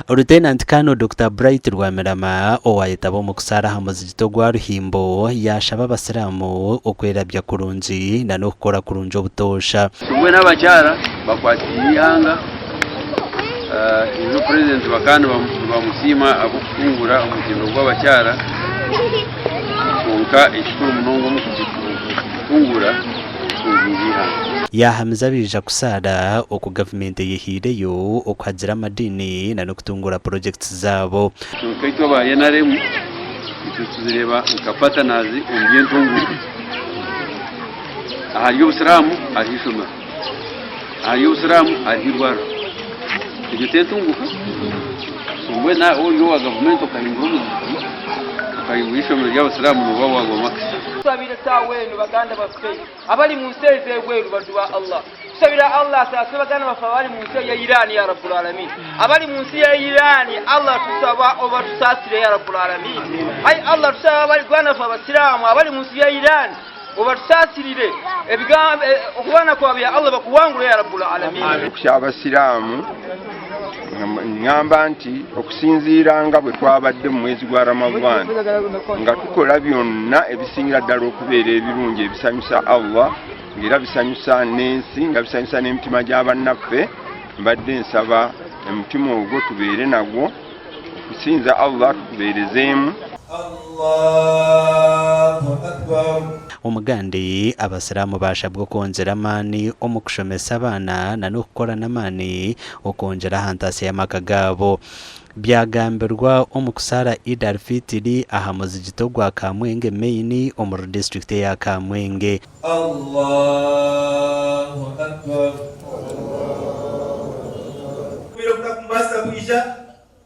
Lieutenant Colonel Dokita Bright Rwamirama owayetaba omu kusaara aha muzigiti ogwa Ruhimbo yaashaba abasiraamu okwerabya kurungi na n'okukora kurungi obutoosha. Mbwenu abakyara bakwatiire eihanga, nyowe purezidenti bakaba nibamusiima ahabw'okutungura omutindo gw'abakyara kwonka ekikuru munonga omu kugitungura kutunguura eihanga. Yaahamiza abaija kusaara oku gavumenti eyehaireyo okuhagira amadiini na n'okutunguura purojekiti zaabo. Kwonka itwe aba NRM itwe tuzireeba nka patanazi omu by'entunguuka. Ahari obusiraamu hariho eishomero, ahari obusiraamu hariho eirwariro. Egyo t'entunguuka? So mbwenu waaba ori owa gavumenti okahingura omuzigiti, okahingura eishomero ry'abasiraamu nooba waagwamu akasha. Tusabire esaawa eno baganda baffe abali munsi ezebweru baddu ba Allah tusabira Allah asaasire baganda baffe abali munsi eya Iran ya Rabbul Alamin abali munsi ya Iran Allah tusaba obatusaasire ya Rabbul Alamin ayi Allah tusaba abali baganda baffe abasiraamu abali munsi ya Iran obatusaasirire ebigambo okulwana kwabwe ya Allah bakuwangule ya Rabbul Alamin. Ky'Abasiraamu ngamba nti okusinziira nga bwe twabadde mu mwezi gwa Ramadhan nga tukola byonna ebisingira ddala okubeera ebirungi ebisanyusa Allah ng'era bisanyusa n'ensi nga bisanyusa n'emitima gya bannaffe mbadde nsaba omutima ogwo tubeere nagwo okusinza Allah tukubeerezeemu. Omugandi, Abasiraamu baashabwa okwongyera amaani omu kushomesa abaana na n'okukora n'amaani okwongyera aha ntaasya y'amaka gaabo. Byagambirwa omu kusaara Eid al-Fitr aha muzigiti ogwa Kamwenge Main omuri disiturikiti eya Kamwenge. Allahu Akbar. Okwire okutakumbaasisa kwija,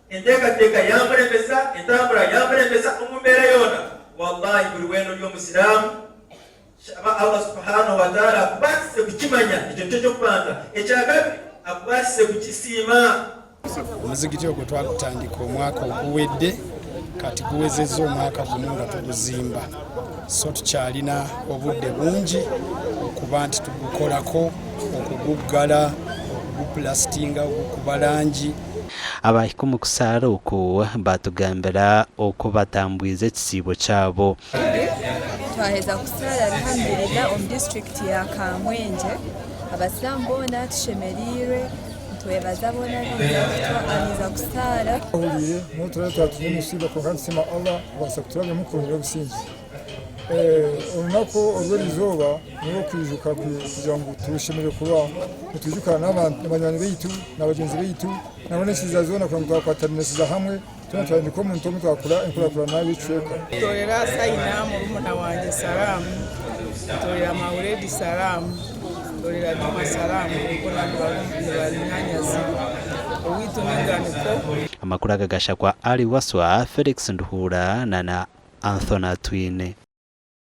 Enteekateeka yaamuremesa, entambura yaamuremesa omu mbeera yoona. Wallahi buri weena ori Omusiraamu, shaba Allah Subhaanahu wa Ta'ala akubaasise kukimanya, ekyo nikyo ky'okubanza. Ekyakabiri, akubaasise kukisiima. Omuzigiti ogwo twagutandika omwaka oguwedde kati guwezezza omwaka gumu nga tuguzimba so tukyalina obudde bungi okuba nti tugukolako okuguggala okugupulastinga okugukuba langi. Abaahika omu kusaara oku baatugambira oku batambwize ekisiibo kyabo. Twaheza kusaara Alhamdulillah omu disiturikiti ya Kamwengye. Abasiraamu boona tushemereirwe nitwebaza boona abaiza kusaara. Twahuriire n'obu turaabe twatwire omu kwonka nitusiima Allah kubaasa kuturabyamu kurungi n'obusingye. Orunaku orw'erizooba n'orw'okwijuka kugira ngu tushemereire kuba nitwijuka n'abanywani baitu na bagyenzi baitu nangwa n'ekibiina zoona kugira ngu twakwatanisiza hamwe twena twahindika omuntu omwe twakora enkurakurana y'ekicweka. Ntoorera Saina murumuna wangye salaamu, ntoorera Mauredi salaamu, ntoorera Juma salaamu boona ni banyaanyazi. Owaitu n'enganiko. Amakuru aga gashakwa Ali Waswa, Felix Nduhuura na na Anthony Atwine.